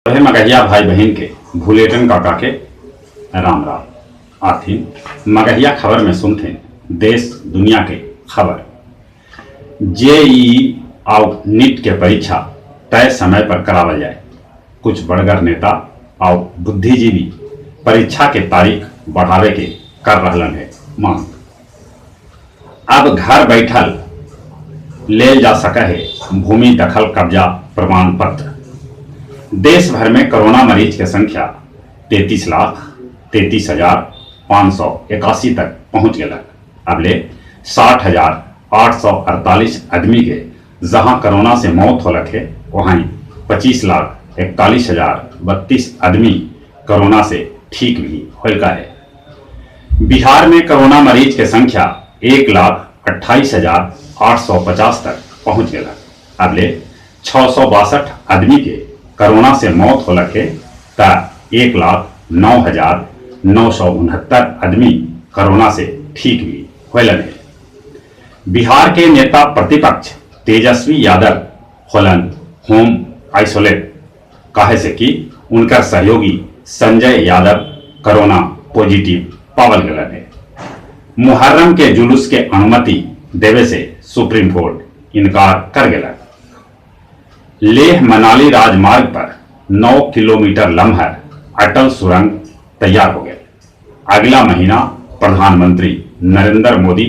सभे मगहिया भाई बहिन के भुलेटन काका के राम राम। आथिन मगहिया खबर में सुनथिन देश दुनिया के खबर। जेईई आउ नीट के परीक्षा तय समय पर करावल जाए। कुछ बड़गर नेता आउ बुद्धिजीवी परीक्षा के तारीख बढ़ावे के कर रहलन हे मांग। अब घर बइठल लेल जा सकऽ हे भूमि दखल कब्जा प्रमाण पत्र। देश भर में कोरोना मरीज के संख्या 33,33,581 तक पहुंच गेलक। अबले 60,848 अदमी के जहां कोरोना से मौत होलक हे, ओहईं 25,41,032 अदमी कोरोना से ठीक भी होलका हे। बिहार में कोरोना मरीज के संख्या 1,28,850 तक पहुंच गेलक। अबले 662 अदमी के कोरोना से मौत होलक हे, त 1,09,969 अदमी कोरोना से ठीक भी होलन हे। बिहार के नेता प्रतिपक्ष तेजस्वी यादव होलन होम आइसोलेट, काहे से कि उनकर सहयोगी संजय यादव कोरोना पॉजिटिव पावल गेलन हे। मुहर्रम के जुलूस के अनुमति देवे से सुप्रीम कोर्ट इनकार कर गेलक। लेह मनाली राजमार्ग पर 9 किलोमीटर लमहर अटल सुरंग तैयार हो गए। अगला महीना प्रधानमंत्री नरेंद्र मोदी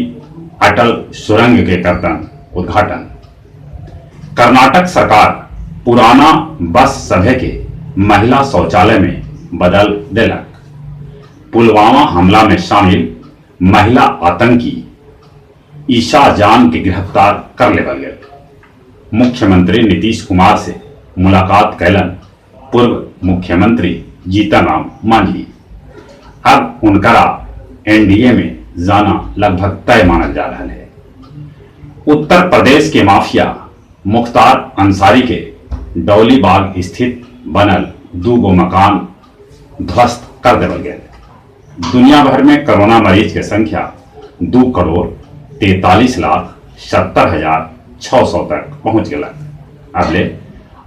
अटल सुरंग के करतन उद्घाटन। कर्नाटक सरकार पुराना बस सभे के महिला शौचालय में बदल देलक। पुलवामा हमला में शामिल महिला आतंकी ईशा जान के गिरफ्तार कर लेवल गेल। मुख्यमंत्री नीतीश कुमार से मुलाकात कैलन पूर्व मुख्यमंत्री जीतन राम मांझी। अब उनकरा एनडीए में जाना लगभग तय मानल जा रहा है। उत्तर प्रदेश के माफिया मुख्तार अंसारी के डौलीबाग स्थित बनल दूगो मकान ध्वस्त कर देवल गेल। दुनिया भर में कोरोना मरीज के संख्या 2,43,70,600 तक पहुंच गेलक। अबले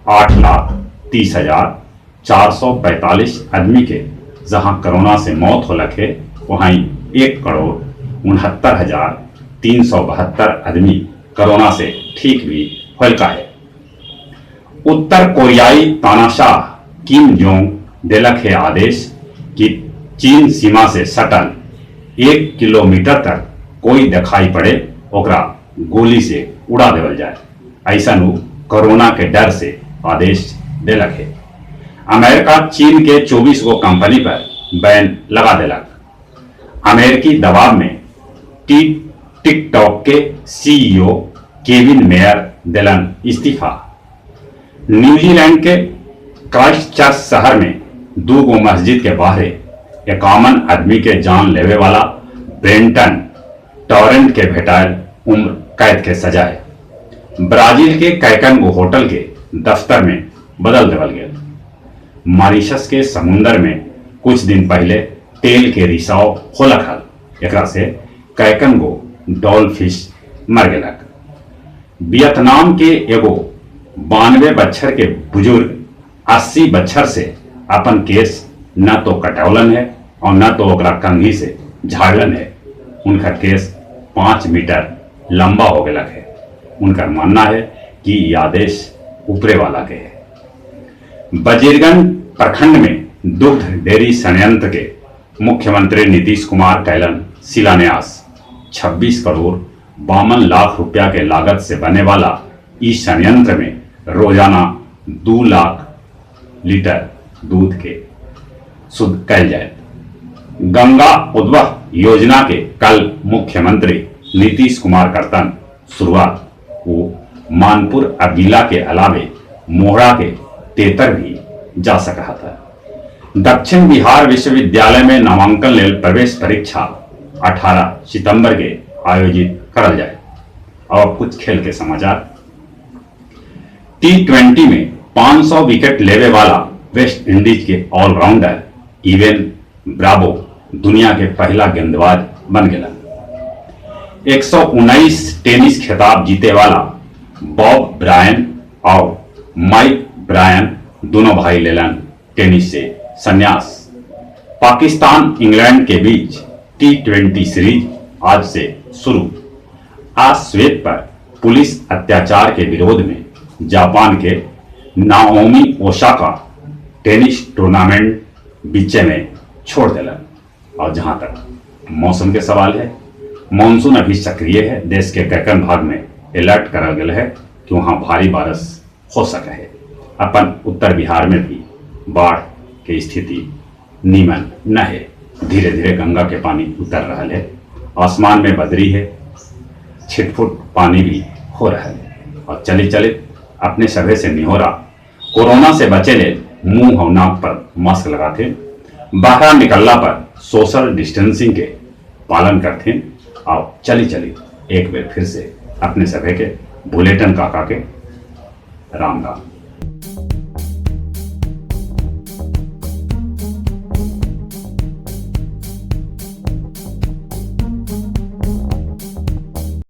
8,30,445 आदमी के जहां कोरोना से मौत होलक हे, वहीं 1,69,372 आदमी कोरोना से ठीक भी होलका है। उत्तर कोरियाई तानाशाह किम जोंग देलक है आदेश कि चीन सीमा से सटल 1 किलोमीटर तक कोई दिखाई पड़े ओकरा गोली से उड़ा देवल जाए। ऐसा नु कोरोना के डर से आदेश देलक है। अमेरिका चीन के 24 गो कंपनी पर बैन लगा देलक। अमेरिकी दबाव में टिकटॉक के सीईओ केविन मेयर देलन इस्तीफा। न्यूजीलैंड के क्राइस्ट चर्च शहर में दो गो मस्जिद के बाहरे 51 आदमी के जान लेवे वाला ब्रेंटन टॉरेंट के भेटायल उम्र कैद के सजाए। ब्राजील के कैकन गो होटल के दफ्तर में बदल देवल गेल। मॉरिशस के समुन्दर में कुछ दिन पहले तेल के रिसाव होलक हल, एकरा से कैकन गो डॉल्फिश मर गेलक। वियतनाम के एगो 92 बच्छर के बुजुर्ग 80 बच्छर से अपन केस न तो कटौलन है और न तो ओकरा कंघी से झाड़लन है। उनका केस 5 मीटर लंबा हो गया है। उनका मानना है कि यह आदेश ऊपरे वाला के है। वजीरगंज प्रखंड में दुग्ध डेयरी संयंत्र के मुख्यमंत्री नीतीश कुमार कैलन शिलान्यास। 26 करोड़ 52 लाख रुपया के लागत से बने वाला इस संयंत्र में रोजाना 2 लाख लीटर दूध के शुद्ध कैल जाए। गंगा उद्वह योजना के कल मुख्यमंत्री नीतीश कुमार करतन शुरुआत। वो मानपुर अबीला के अलावे मोहड़ा के तेतर भी जा सका था। दक्षिण बिहार विश्वविद्यालय में नामांकन लेल प्रवेश परीक्षा 18 सितंबर के आयोजित करल जाए। और कुछ खेल के समाचार। टी20 में 500 विकेट लेवे वाला वेस्ट इंडीज के ऑलराउंडर इवेन ब्रावो दुनिया के पहला गेंदबाज बन गया। 119 टेनिस खिताब जीते वाला बॉब ब्रायन और माइक ब्रायन दोनों भाई लेलन टेनिस से संन्यास। पाकिस्तान इंग्लैंड के बीच टी20 सीरीज आज से शुरू। आज श्वेत पर पुलिस अत्याचार के विरोध में जापान के नाओमी ओसाका टेनिस टूर्नामेंट बीचे में छोड़ दिलन। और जहां तक मौसम के सवाल है, मानसून अभी सक्रिय है। देश के कैकन भाग में अलर्ट करल गया है कि वहां भारी बारिश हो सके है। अपन उत्तर बिहार में भी बाढ़ के स्थिति नीमन न है। धीरे धीरे गंगा के पानी उतर रहा है, आसमान में बदरी है, छिटफुट पानी भी हो रहा है। और चले चले अपने सभे से निहोरा, कोरोना से बचे ले मुंह और नाक पर मास्क लगाते, बाहर निकलना पर सोशल डिस्टेंसिंग के पालन करते। और चली चली एक बार फिर से अपने सभे के बुलेटिन काका के राम राम।